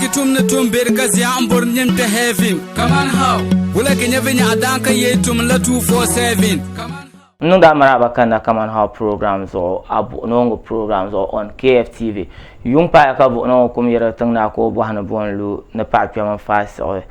ki tum ni tum beri ka zia n bori nim kpɛ heaven. Kaman how? Wula ki nyɛ vinyɛɣu daan ka yee tum la 247. Kaman how? N niŋdi a maraaba kanna kaman how program zuɣu a buɣinooŋgi program zuɣu on KFTV. Yuŋ paaya ka buɣinooŋgi kum yirigi tiŋ naa ka o bɔhi ni bo n-lu ni paɣa kpɛm n-faai siɣi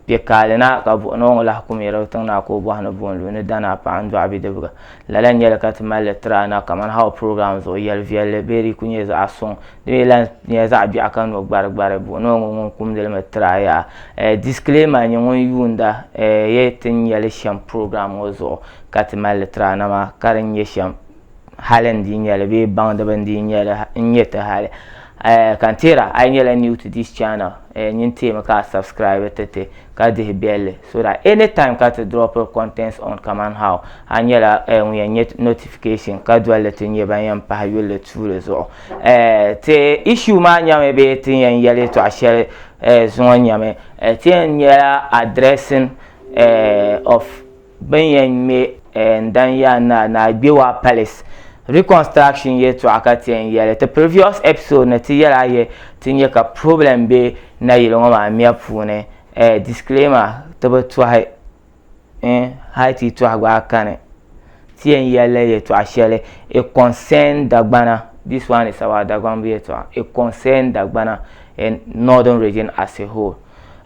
kpe kaali na ka buɣinooŋgi lahi kum yirigi tiŋ naa ka o bɔhi ni bo n-lu ni danaa paɣa n-dɔɣi bidibiga. Lala n-nyɛli ka ti mali li tiri a na kaman how program zuɣu yɛli viɛlli bee di ku nyɛ zaɣ suŋ di mi lahi nyɛla zaɣ biɛɣu ka no gbarigbari buɣinooŋgi ŋun kumdi li mi tiri a yaa. Disclaimer n-nyɛ ŋun yuunda yɛ ti ni nyɛli shɛm program ŋɔ zuɣu. Ka ti mali li tiri a na maa ka di ni nyɛ shɛm hali n-dii nyɛ li bee baŋdiba n-dii nyɛ li n-nyɛ ti hali. Ka n teera a yi nyɛla new to this channel nyin teemi ka a subscribe ti ti ka dihi belli so that anytime ka ti drop contents on kaman how a nyɛla ŋun yɛn nya notification ka doli li ti nyɛ ban yɛn pahi yulli tuuli zuɣu. Ti issue maa nyɛmi bee ti ni yɛn yɛli yɛltɔɣa shɛli zuŋɔ nyɛmi ti yɛn nyɛla addressing of Bɛ ni yɛn ŋme n-dan yaa naa Naa Gbewaa Palace reconstruction yɛltɔɣa ka ti yɛn yɛli. Ti previous episode ni ti yɛli a yi ti nya ka problem be nayili ŋɔ maa mɛbu puuni. Disclaimer, ti bi tɔhi hali ti yi tɔhi gba a kani. Ti yɛn yɛlila yɛltɔɣa shɛli it concern Dagbana, this one is our Dagbamba yɛltɔɣa, it concern Dagbana and Northern region as a whole.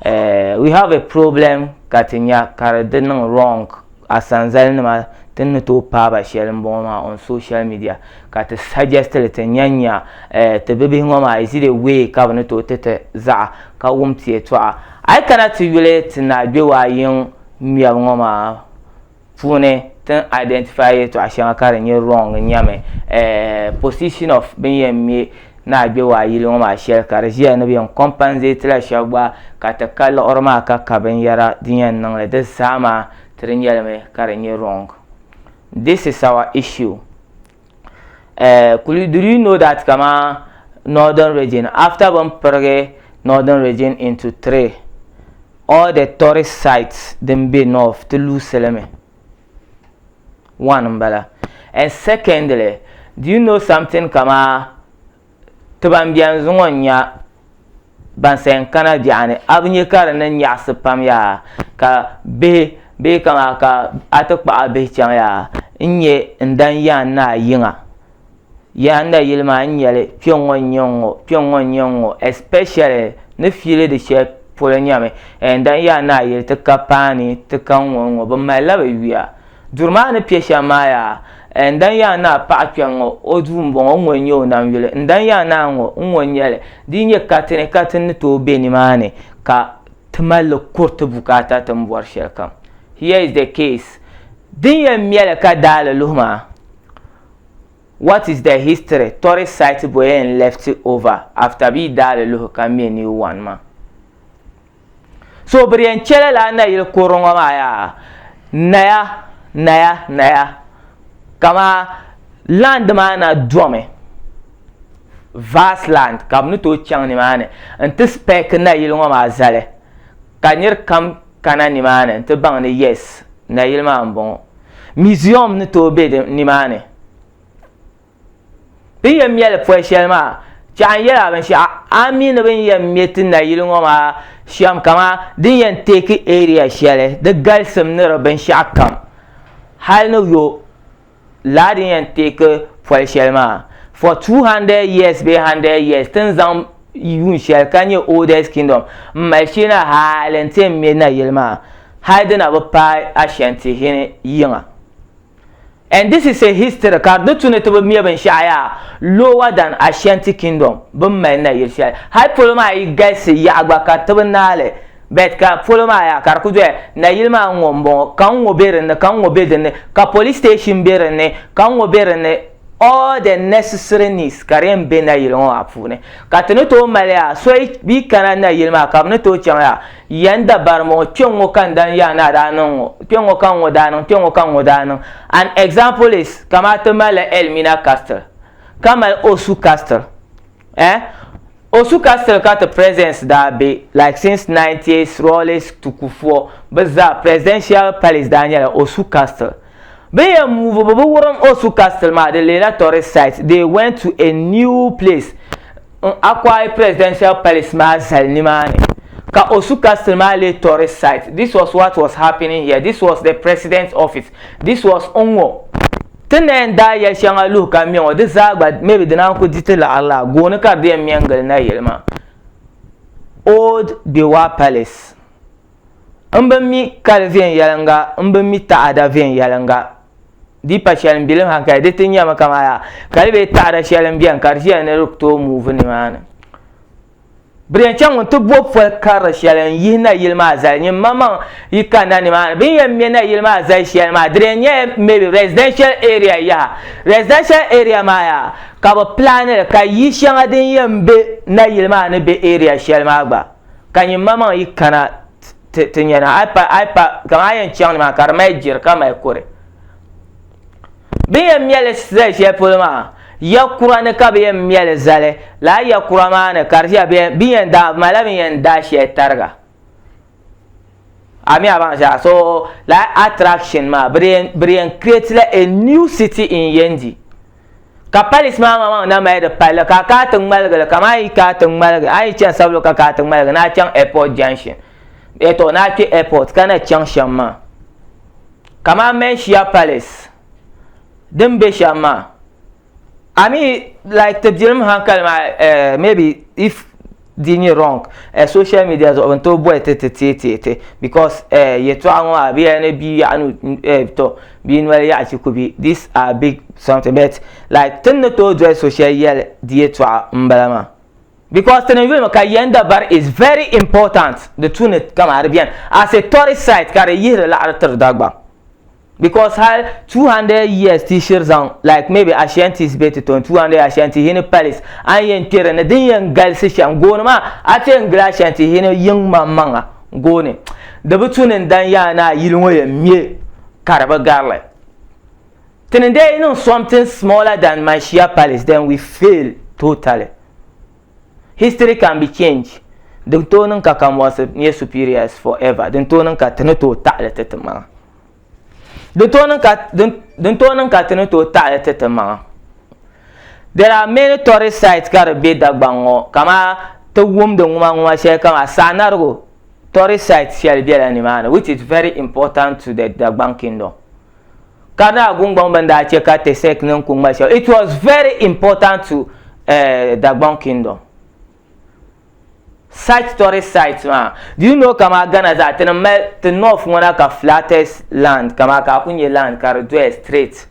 Eh, we have a problem ka ti nya ka di di niŋ wrong asanzali nima ti ni tooi paai ba shɛli n bɔŋɔ maa on social media ka ti suggest li ti nya nya eh, ti bibihi ŋɔ maa is it a way ka bi ni tooi ti ti zaɣa ka wum ti yɛltɔɣa a yi kana ti yuli ti na Gbewaa yiŋ ŋmɛbu ŋɔ maa puuni ti ni identify yɛltɔɣa shɛŋa ka di nyɛ wrong nyɛmi position of bɛ ni yɛn me Naa Gbewaa yili ŋɔ maa shɛli ka di ʒiya ni bɛ yɛn compensate la shɛba gba ka ti ka liɣiri maa ka ka binyɛra din yɛn niŋ li di zaa maa ti di nyɛlimi ka di nyɛ wrong. This is our issue. Kuli do you know that kaman northern region after bɛ ni pirigi northern region into three all the tourist sites din be north ti luusi li mi. One n bala. And secondly, do you know something kama ti ban bɛni zuŋɔ n nya ban sayin kana biɛɣuni a bi nya ka di ni nyaɣisi pam yaa ka bihi bee kama ka a ti kpaɣi bihi chaŋ yaa n nya n dan yaan naa yiŋa Yaa nayili maa n nyɛli kpɛŋŋɔ n nyɛ ŋ-ŋɔ kpɛŋŋɔ n nyɛ ŋ-ŋɔ especially ni fiili di shɛli polo nyɛmi n dan yaa nayili ti ka paani ti ka ŋ-ŋɔ ŋ-ŋɔ bɛ malila bɛ yuya duri maa ni piɛ shɛm maa yaa n dan yaa naa paɣa kpɛŋŋɔ o duu m bɔŋɔ ŋ-ŋɔ n nyɛ o nam yuli n dan yaa naa ŋ-ŋɔ ŋ-ŋɔ n nyɛli di yi nyɛ katini katini ni tooi be nimaani ka ti malili kuri ti bukaata ti ni bɔri shɛli kam here is the case din yɛn mɛli ka daali luhi maa What is the history tourist site bɔ yɛn left over after bɛ yi daali luhi ka me new one maa? So bɛ di yɛn chɛla lala nayili kurili ŋɔ maa yaa naya naya naya kaman land maa na domi vast land ka bɛ ni tooi chaŋ nimaani n-ti spec nayili ŋɔ maa zali ka niri kam kana nimaani nti baŋ ni yes nayili maa m-bɔŋɔ. Museum ni tooi be nimaani. Bɛ ni yɛn mɛli poli shɛli maa, chɛɣu n yɛli a binshɛɣu, a mi ni bɛ ni yɛn mɛ ti nayili ŋɔ maa shɛm kaman di ni yɛn teeki area shɛli, di galisim ni di binshɛɣu kam hali ni yo lala din yɛn teeki poli shɛli maa for 200 years bee 100 years ti ni zaŋ yuun shɛli ka nyɛ oldest kingdom m mali shee na hali n ti yɛn mɛ nayili maa hali di na bi paai Ashanti hini yiŋa and this is a history ka di tu ni ti bi mɛ binshɛɣu yaa lower than Ashanti kingdom bi mali nayili shɛli hali polo maa yi galisi yaɣa gba ka ti bi naali But ka polo maa yaa ka di ku doya nayili maa n-ŋɔ m-bɔŋɔ ka n-ŋɔ be din ni ka n-ŋɔ be din ni ka police station be din ni ka n-ŋɔ be din ni all the necessary needs ka di yɛn be nayili ŋɔ maa puuni ka ti ni tooi mali yaa so yi kana nayili maa ka bɛ ni tooi chaŋ yaa yan dabari m-bɔŋɔ kpe ŋ-ŋɔ ka n dan yaa ni a daa niŋ ŋɔ kpe ŋ-ŋɔ ka n-ŋɔ daa niŋ kpe ŋ-ŋɔ ka n-ŋɔ daa niŋ an example is kamani ti malila Elmina Castle ka mali Osu Castle Eh Osu Castle ka ti presence daa be like since 90s Rawlings to Kufuor bɛ zaa presidential palace daa nyɛla Osu Castle. Bɛ yɛn move bɛ bi wurim Osu Castle maa di leela tourist site they went to a new place. N acquire presidential palace maa zali nimaani ka Osu Castle maa leei tourist site. This was what was happening here. This was the president's office. This was n ŋɔ. Ti ni yɛn daa yɛli shɛŋa luhi ka mɛ ŋɔ di zaa gba maybe di naan ku di ti laɣiri laa gooni ka di yɛn mɛ n-gili nayili maa. Old Gbewa Palace. N bi mi kali viɛnyɛliŋga, m bi mi taɣada viɛnyɛliŋga. Di pa shɛli n bilim hankali di ti nyɛmi kamani yaa ka di bee taɣada shɛli n bɛni ka di ʒiya ni di ku tooi muuvi nimaani. Bɛ yɛn chaŋ nti bo poli karili shɛli n yihi nayili maa zali nyin maŋmaŋ yi kanna nimaani bɛ ni yɛn me nayili maa zali shɛli maa di yɛn nyɛla maybe residential area yaha residential area maa yaa ka bɛ pilaani li ka yi shɛŋa din yɛn be nayili maa ni be area shɛli maa gba ka nyin maŋmaŋ yi kana ti nya na a yi pa a yi pa kaman a yɛn chaŋ nimaani ka di mali jiri ka mali kuri bɛ ni yɛn mɛli zali shɛli polo maa ya kura ni ka bɛ yɛn mɛli zali lala ya kura maa ni ka di ʒiya bɛ yɛn daa bɛ malila bɛ ni yɛn daa shɛli tariga a mi a baŋ shɛli so lala attraction maa bɛ yɛn create la a new city in Yendi Ka palis maa maŋmaŋ na mali di palli ka a kana ti ŋmaligi li kamani a yi kana ti ŋmaligi a yi chani Sabulu ka kana ti ŋmaligi ni a chaŋ airport junction eh to ni a kpe airport ka na chaŋ shɛm maa kamani Manhyia Palace din be shɛm maa a mi like ti bilim hankali maa eh maybe if di nyɛ wrong eh, social media zuɣu bɛ ni tooi boli ti ti teei teei ti because eh, yɛltɔɣa ŋɔ maa bɛ yɛli ni bia yaɣa nu eh, to bia noli yaɣa chi ku bi this are big something but like ti ni tooi doli so shɛli yɛli di yɛltɔɣa n bala maa because ti ni yulimi ka yɛnda bari is very important di tu ni kamani di bɛni as a tourist site ka di yihiri laɣiri tiri Dagbaŋ. Because hal 200 years ti shiri zaŋ like maybe Ashantis be ti tooni 200 Ashanti hini palace a ni yɛn kpe dinni din yɛn galisi shɛm gooni maa a ti yɛn gili Ashanti hini yiŋ maŋmaŋa gooni di bi tu ni n dan yaa ni a yili ŋɔ yɛn me ka di bi garili ti ni dee niŋ something smaller than Manhyia palace then we fail totally. History can be changed. Din tooi niŋ ka Kamwasi nyɛ superiors forever. Din tooi niŋ ka ti ni tooi taɣili ti ti maŋa. Din tooi niŋ ka din tooi niŋ ka ti ni tooi taɣili ti ti maŋa. There are many tourist sites ka di be Dagbaŋ ŋɔ kamaa ti wumdi ŋuma ŋuma shɛli kamaa Saɣanarigu tourist site shɛli bela nimaani which is very important to the Dagbaŋ kingdom. Ka Naa Gungbaŋ bɛn daa che ka Tesek niŋ ku ŋma shɛli, it was very important to uh, Dagbon kingdom. Such tourist sites maa, do you know kama Ghana zaa ti ni mali ti north ŋɔ na ka flattest land kama ka a ku nyɛ land ka di doya straight.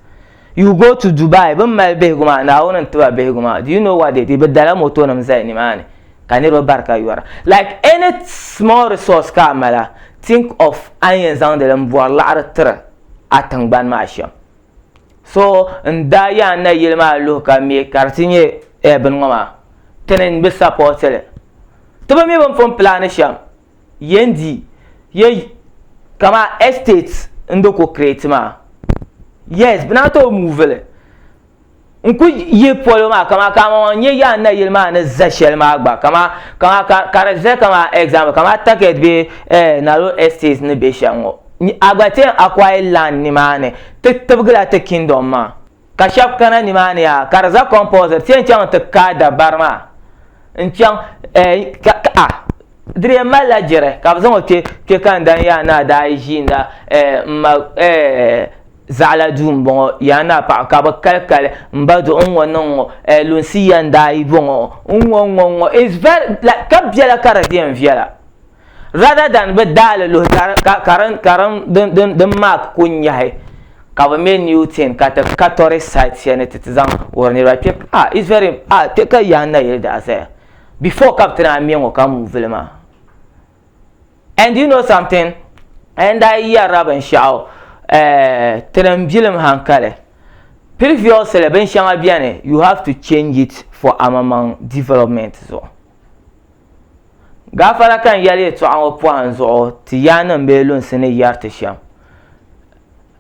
You go to Dubai, bɛ ni mali bihigu maa, Naawuni n tiba bihigu maa. Do you know what they did? Bɛ dala moto nim zali nimaani ka niriba bari ka yɔra. Like any small resource ka a mala, think of a ni yɛn zaŋdi li m-bɔri laɣiri tiri a tiŋgbani maa shɛm. So n daa yaa n nayili maa luhi ka me ka di ti nyɛ eh, bini ŋɔ maa ti ni bi sapɔti li. Ti bi mi bini pun pilaani shɛm yɛn di ye kaman estate n di ku create maa. Yes, bɛ naan tooi move li. N ku yihi polo maa kaman ka a nyɛ yaa nayili maa ni za shɛli maa gba kaman kaman ka ka di ʒe kaman example kaman target bee eh, Nalo Estate ni be shɛm ŋɔ a gba ti yɛn acquire land nimaani ti tibigila ti kingdom maa ka shɛba kana nimaani yaa ka di za compulsory ti yɛn chaŋ ti kaai dabari maa n chaŋ eh, ka a di yɛn malila jiri ka bɛ zaŋ o kpe kpe ka n dan yaa naa daa yi ʒiinda eh, m ma eh, Zaɣila duu m-bɔŋɔ, yaa naa paɣa ka bɛ kali kali m ba duɣu n-ŋɔ niŋ ŋɔ, eh, lunsi ya n-daa yi bɔŋɔ, n-ŋɔ n-ŋɔ n-ŋɔ, it's very like ka biɛla ka di yɛn viɛla rather than bɛ daa li luhi ka ka ka din ka din din din mark ku nyahi ka bɛ me new thing ka ti ka tourist site shɛli ni ti ti zaŋ wuhiri niriba kpe ah it's very ah kpe ka yaa nayili daa zaya before ka bɛ ti naan me ŋɔ ka move li maa. And you know something? N daa yɛrila binshɛɣu eh, tini bilim hankali. Previously binshɛŋa beni you have to change it for amaŋmaŋ development zuɣu. Gaafara ka n yɛli yɛltɔɣa ŋɔ pɔhim zuɣu ti yaannim bee lunsi ni yɛri ti shɛm.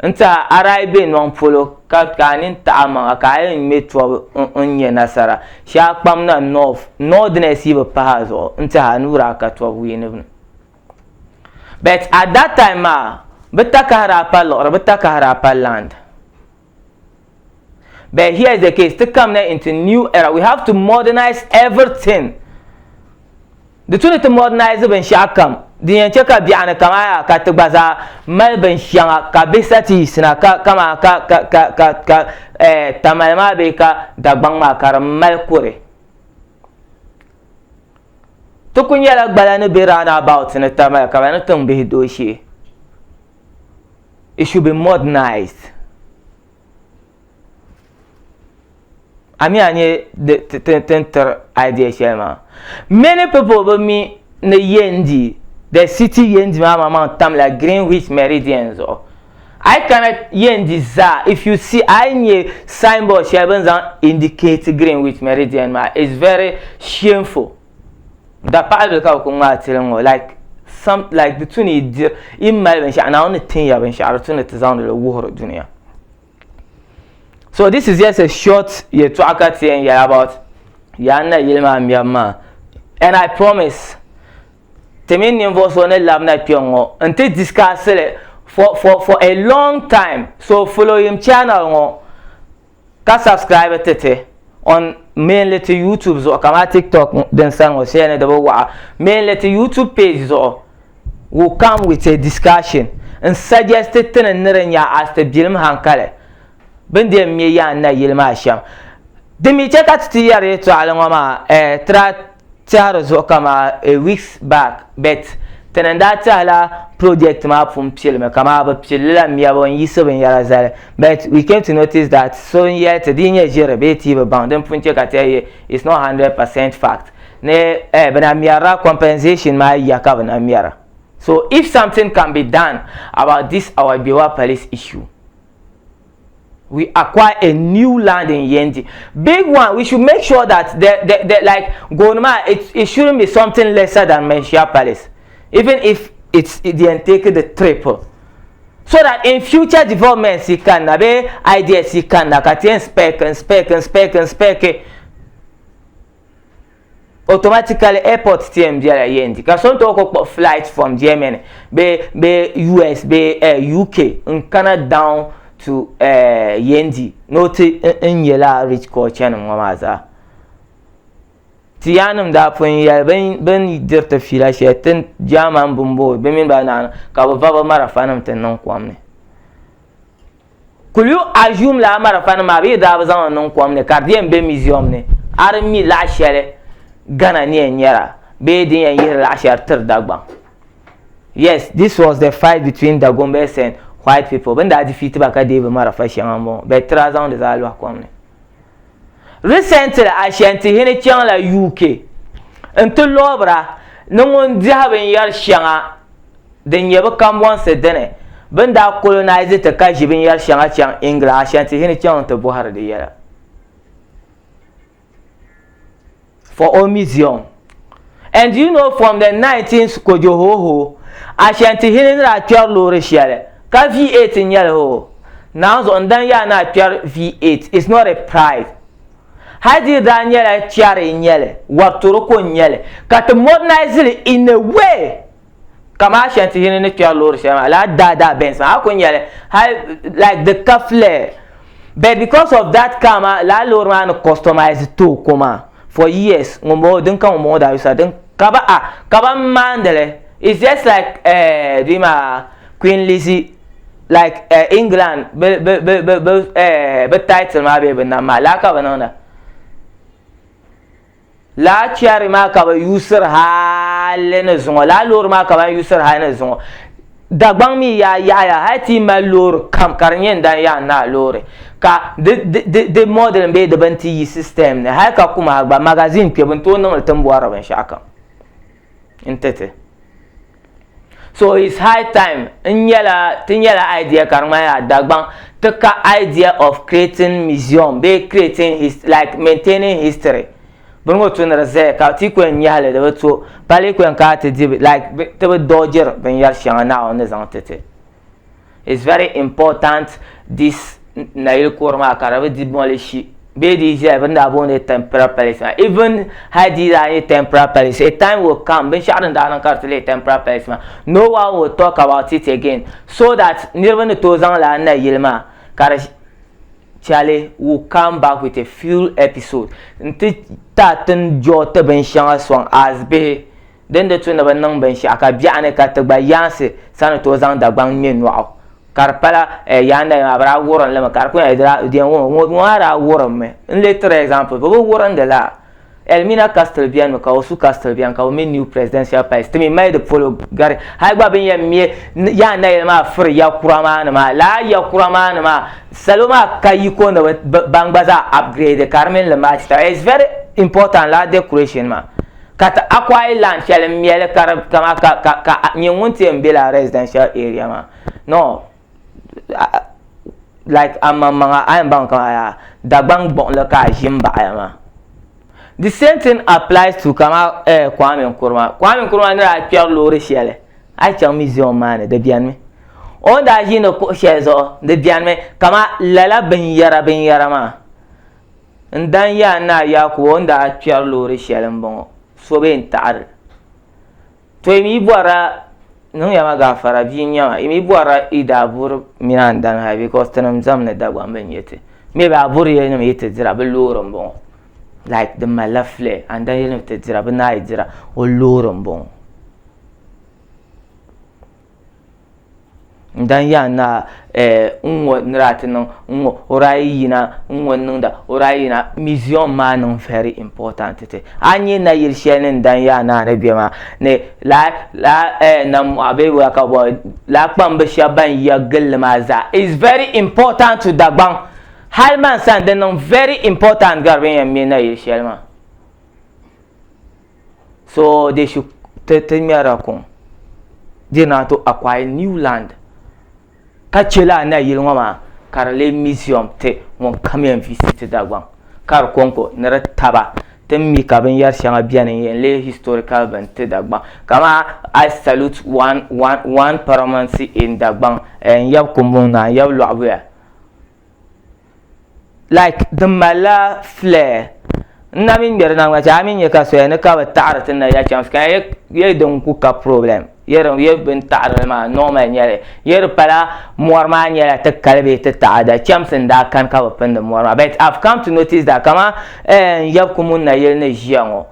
N tiɛha a daa yi be nɔŋ polo ka ka a nini taɣi amaŋa ka a yɛn ŋme tɔbu n-nya nasara shee a kpam na north, northerners yi bi pahi a zuɣu n tiɛha a nuu daa ka tɔbu wiinibu ni. But at that time maa bɛ takahi daa pa liɣiri, bɛ takahi daa pa land. But here is the case, ti kamina into new era, we have to modernize everything. Di tu ni ti modernize binshɛɣu kam din yɛn chɛ ka biɛɣuni kam aya ka ti gba zaa mali binshɛŋa ka bihi sa ti yiɣisina ka kaman ka ka ka ka ka eh, Tamale maa bee ka Dagbaŋ maa ka di mali kuri. Ti ku nyɛla gbala ni be roundabout ni Tamale ka ba ni tiŋ bihi dooshee. It should be modernized. A mi a nyɛ tin tiri idea shɛli maa. Many people bi mi ni Yendi, the city Yendi maa maŋmaŋ tamla Greenwich Meridian zuɣu. A yi kana Yendi zaa, if you see, a yi nyɛ signboard shɛli bɛ ni zaŋ indicate Greenwich Meridian maa, it's very shameful. Dapaɣa ka bɛ ku ŋmaai tili ŋɔ like some like di tu ni yi diri yi mali binshɛɣu Naawuni ni tin ya binshɛɣu di tu ni ti zaŋdi li wuhiri dunia. So this is just a short yɛltɔɣa ka ti yɛn yɛli about Yaa Nayili maa mɛbu maa and I promise ti mini ninvuɣu so ni labina kpɛŋ ŋɔ n ti discuss li for for for a long time so follow him channel ŋɔ ka subscribe ti ti on mainly ti YouTube zuɣu kamani TikTok din sani ŋɔ shɛli ni di bi waɣa mainly ti YouTube page zuɣu will come with a discussion n suggest ti ni ni di nya as ti bilim hankali bɛ ni yɛn me Yaan Nayili maa shɛm. Di mi chɛ ka ti ti yɛri yɛtɔɣili ŋɔ maa eh, ti daa tɛhi di zuɣu kaman a weeks back but ti ni daa tɛhila project maa pun pilimi kaman bɛ pilli la mɛbu n-yiɣisi binyɛra zali but we came to notice that so n-yɛli ti di yi nyɛ ʒiri bee ti yi bi baŋ din pun chɛ ka ti yɛli it's not 100% fact ni eh, bɛ na mɛrila compensation maa ya ka bɛ na mɛra. So if something can be done about this our Gbewa Palace issue, we acquire a new land in Yendi. Big one, we should make sure that the, the, the like Gonma, it, it shouldn't be something lesser than Manhyia Palace, even if it's it then take the triple. So that in future developments you can be ideas you can spec and spec and spec and spec Automatically airport ti yɛn bela Yendi ka so ni tooi ku kpuɣi flight from Germany bee bee US bee UK n kana down to Yendi ni o ti n nyɛ lala rich culture nim ŋɔ maa zaa. Ti yaannim daa pun yɛli bɛ ni diri ti fiila shɛli ti German bimbo bɛ mini ba naani ka bɛ va bɛ marafa nim ti niŋ kom ni. Kuli assume la a marafa nim maa bɛ yi daa bi zaŋ li niŋ kom ni ka di yɛn be museum ni a di mi laɣ shɛli Ghana ni yɛn nyɛra bee din yɛn yihiri laɣ shɛli tiri Dagbaŋ. Yes, this was the fight between Dagombes and white people. Bɛ ni daa defeat ba ka deei bɛ marafa shɛŋa m-bɔŋɔ but ti daa zaŋ di zaa lɔhi kom ni. Recently Ashanti-hini chaŋla UK n-ti lɔbira ni ŋun diɛhi binyɛr shɛŋa din nyɛ bɛ kambɔnsi dini bɛ ni daa colonize ti ka ʒi binyɛr shɛŋa chaŋ England Ashanti-hini chaŋ nti bɔhiri di yɛla for o museum. And do you know from the 19th Kojo-Hoho, Ashanti-hini ni daa kpɛri loori shɛli ka V8 n-nyɛ li hoo. Naanzuɣu n dan yaa ni a kpɛri V8, it's not a pride. Hali di daa nyɛla chari n-nyɛ li, wari toroko n-nyɛ li, ka ti modernize li in a way kamani Ashanti-hini ni kpɛri loori shɛli maa, lala daadaa Benz maa, a ku nya li hali like di ka flair but because of that car maa, lala loori maa ni customize ti o ko maa for years ŋunbɔŋɔ din ka ŋunbɔŋɔ daa yusa din ka ba a ka ba maandi li it's just like eh, di maa Queen Lizzie like eh, England bi bi bi bi bi eh, bi title maa bee bi nam maa laa ka bi niŋda laa chɛri maa ka bi yuusiri hali ni zuŋɔ laa loori maa ka ban yuusiri hali ni zuŋɔ Dagbaŋ mi yaa yaɣaya hali ti yi mali loori kam ka di nyɛ n dan yaa naa loori ka di di di di model bee di bini ti yi system ni hali ka kumaha gba magazine kpe bi ni tooi niŋli ti ni bɔri binshɛɣu kam n ti ti. So it's high time n nyɛla ti nyɛla idea ka di ŋmanila Dagbaŋ ti ka idea of creating museum bee creating his like maintaining history bini ŋɔ tu ni di zaya ka ti ku yɛn nyahi li di bi to pali ku yɛn kana ti di like ti bi dodgeri binyɛri shɛŋa Naawuni ni zaŋ ti ti. It's very important this nayili kuri maa ka di bi demolish bee di yi ʒɛya bɛ ni daa booni temporal palace maa even hali di yi daa nyɛ temporal palace a time will come binshɛɣu din daa niŋ ka di ti leei temporal palace maa no one will talk about it again so that niriba ni tooi zaŋ lala nayili maa ka di Charlie will come back with a full episode n-ti ti a ti ni jɔɔti binshɛŋa sɔŋ as bihi din di tu ni bi niŋ binshɛɣu ka biɛɣuni ka ti gba yaansi sani tooi zaŋ Dagbaŋ ŋme nɔɣu ka di pala eh, yaa naya maa bi daa wurim li mi ka di ku nyɛla di ŋɔ maa daa wurimmi n lee tiri example bi bi wurindi la Elmina Castle beni mi ka Osu Castle beni ka bi me new presidential palace ti mi mali di polo gari hali gba bin yɛn me yaa nayili maa firi ya kura maa ni maa laa ya kura maa ni maa salo maa ka yiko ni ban gba zaa upgrade ka di mini li match taba it's very important laa decoration maa ka ti acquire land shɛli n mɛli ka di kama ka ka ka nyɛ ŋun ti yɛn be laa residential area maa no like amaŋmaŋa a yɛn baŋ kama yaa Dagbaŋ gbuɣinli ka a ʒi n baɣaya maa the same thing applies to kama eh, Kwame Nkrumah. Kwame Nkrumah ni daa kpɛri loori shɛli a yi chaŋ museum maa ni di bɛni mi o ni daa ʒiindi kuɣu shɛli zuɣu di bɛni mi kama lala binyɛra binyɛra maa n dan yaa Naa Yakubu o ni daa kpɛri loori shɛli n bɔŋɔ so bee n taɣari To yi mi bɔrila, niŋya ma gaafara bia n-nyɛ ma, yi mi bɔrila yi daa buri mini a ni dani hali because tinim zami ni Dagbamba n-nyɛ ti. Maybe a buri yɛlinima yi ti dira bɛ loori m-bɔŋɔ like di malila flair a ni dani yɛlinima ti dira bɛ naai dira o loori m-bɔŋɔ. N dan yaa naa n ŋɔ ni daa ti niŋ n ŋɔ o daa yi yina n ŋɔ niŋda o daa yi yina museum maa niŋ very important ti a ni nyɛ nayili shɛli ni n dan yaa naa ni bɛ maa ni lala namɔɣu bee wula ka bɛ lala kpamba shɛba ban ya gilli maa zaa is very important to Dagbaŋ hali man sani di niŋ very important gari bɛ ni yɛn me nayili shɛli maa. So they should ti ti ŋmɛrila kuŋ they now to acquire new land ka che lala nayili ŋɔ maa ka di lee museum ti ŋun kam yɛn visit Dagbaŋ ka di konko ni di taba ti ni mi ka binyɛri shɛŋa beni n yɛn lee historical bini ti Dagbaŋ kaman I salute one one one paramountcy in Dagbaŋ n yab Kumbuŋ naa n yab Lɔɣibuya. Like di malila flair n na mi ŋmɛri naŋgban chɛ a mi nyɛ ka soya ni ka bi taɣiri ti naya chɛŋ ka yɛ din ku ka problem yɛ bin taɣirili maa normal nyɛli yɛ di pala mɔri maa nyɛla ti kali bee ti taɣada chɛmsi n daa kani ka bi pindi mɔri maa but I've come to notice that kaman n yab Kumun nayili ni ʒiya ŋɔ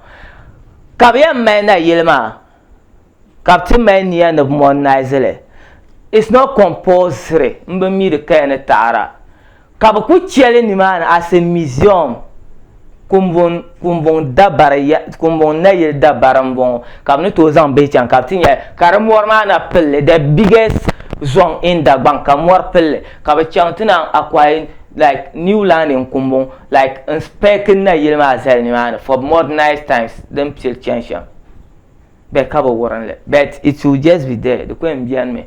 ka bi yɛn mali nayili maa ka bɛ ti mali nia ni bɛ modernize li. It's not compulsory m bi mi di kaya ni taɣira ka bɛ ku che li nimaani as a museum kumbun kumbun dabari ya kumbun nayili dabari m bɔŋɔ ka bɛ ni tooi zaŋ bihi chaŋ ka bɛ ti nya ka di mɔri maa na pilli the biggest zɔŋ in Dagbaŋ ka mɔri pilli ka bɛ chaŋ ti naan acquire like new land in kumbun like n spec nayili maa zali nimaani for modernized times din pili chani shɛm. Bɛ ka bi wurim li but it will just be there di ku yɛn beni mi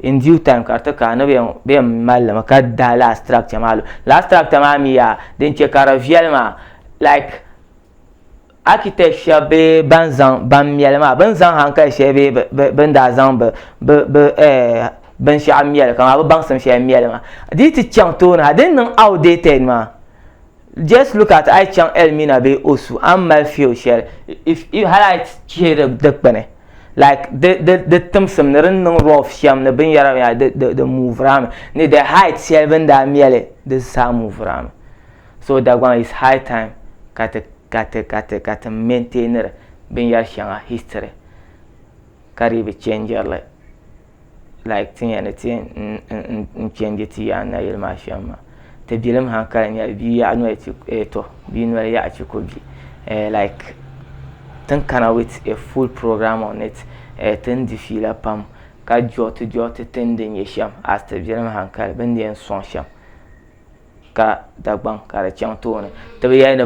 in due time ka di ti kana ni bɛ yɛn mali li mi ka daai lala structure maa lu lala structure maa mi yaa din che ka di viɛli maa like architect shɛba bee ban zaŋ ban mɛli maa bɛ ni zaŋ hankali shɛli bee bɛ ni daa zaŋ bɛ bɛ eh binshɛɣu mɛli kamani bɛ baŋsim shɛli mɛli maa di yi ti chaŋ tooni ha di ni niŋ outdated maa Just look at a yi chaŋ Elmina bee Osu a ni mali feel shɛli if hali a yi chihi di dikpuni like di di di timsim ni di ni niŋ rough shɛm ni binyɛra binyɛra di di di move-ri mi ni the height shɛli bɛ ni daa mɛli di zaa move-ri mi so Dagbaŋ it's high time ka ti ka ti ka ti ka ti maintain-iri binyɛri shɛŋa history ka dii bi change-iri li. like ti yɛn ni ti n change ti yaa nayili maa shɛm maa ti bilim hankali nyɛli bia yaɣa noli ti eh, to bia noli yaɣa chi ku bi eh, like tin kana with a full program on it eh, tin di fiila pam ka jɔti jɔti tin di nyɛ shɛm as ti bilim hankali bin di yɛn sɔŋ shɛm ka Dagbaŋ ka di chaŋ tooni ti bi yɛli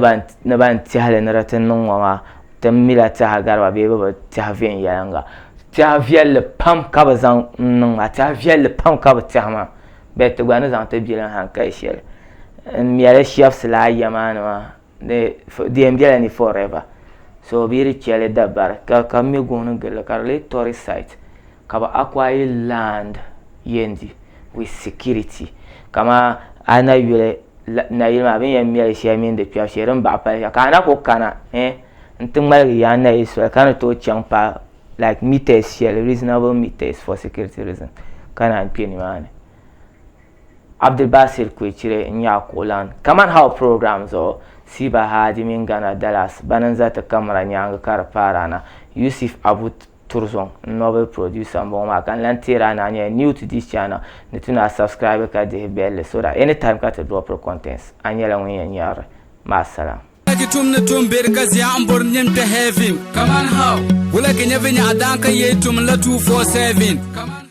ni ban tɛhili ni di ti niŋ ŋɔ maa ti mila tɛha gari ba bee bɛ bi tɛhi viɛnyɛliŋga tɛha viɛlli pam ka bɛ zaŋ niŋ maa tɛha viɛlli pam ka bɛ tɛhi maa bɛ ti gba ni zaŋ ti bilim hankali shɛli n mɛli shɛbisi lala ya maa ni maa di yɛn bela ni forever so bɛ yi di chɛli dabari ka me guŋ ni gilli ka di lee tourist site ka bɛ acquire land yɛndi with security kaman a na yuli nayili maa bɛ ni yɛn mɛli shɛli mini di kpɛbu shee din baɣa pali shɛm ka a na kuli kana eh n-ti ŋmaligi yaa nayili soli ka ni tooi chaŋ paai like meters shɛli reasonable meters for security reason ka naan kpe nimaani. Abdulbasir Kwechire n-nyɛ a kuɣulan. Kaman How program zuɣu, Siba Hadi mini Ghana Dallas bana n-za ti kamara nyaaŋa ka di paari a na. Yusuf Abu Turzong n novel producer m-bɔŋɔ maa ka n lan teeri a ni a nyɛla new to this channel ni tu ni a subscribe ka dihi belli so that anytime ka ti dropiri contents a nyɛla ŋun yɛn nyari li. Maasalam. Ki tum ni tum beri ka zia n bori nim kpɛ heaven. Kaman how? Wula ki nyɛ vinyɛɣu daan ka yee tum la 247.